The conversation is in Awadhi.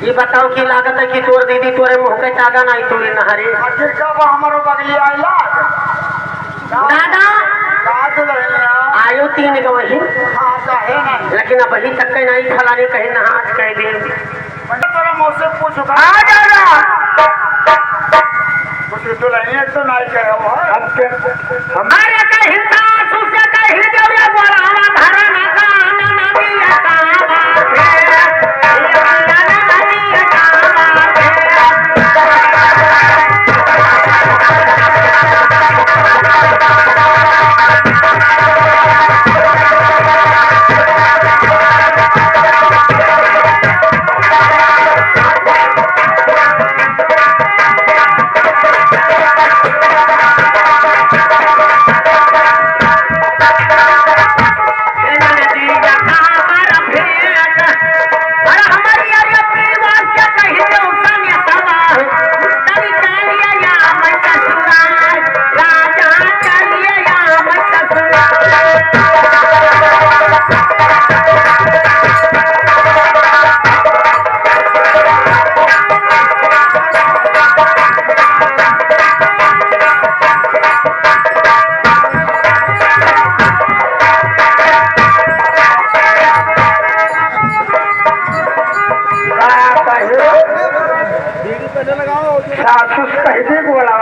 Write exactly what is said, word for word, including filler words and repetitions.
ये बताओ कि लागत है कि तोर दीदी तोरे मुँह के तागा नाहीं तोरे नहरे। आखिर कब हमरो बगली आइला? दादा। का दुल्हनिया? आयो तीन गो वही। हाँ, काहे नहीं? लेकिन अब वही तक के नहीं फलानी कहीं नहाज कह दे। मैं तोरा मुँह से पूछू का? आ जा, जा। कुछ दुल्हनिया तो नहीं कहे हो। अब के हम अरे कहीं सासु से कहीं जब ये बोलावा घर में कान नदिया का बात है। सासु से कहि दे, बोला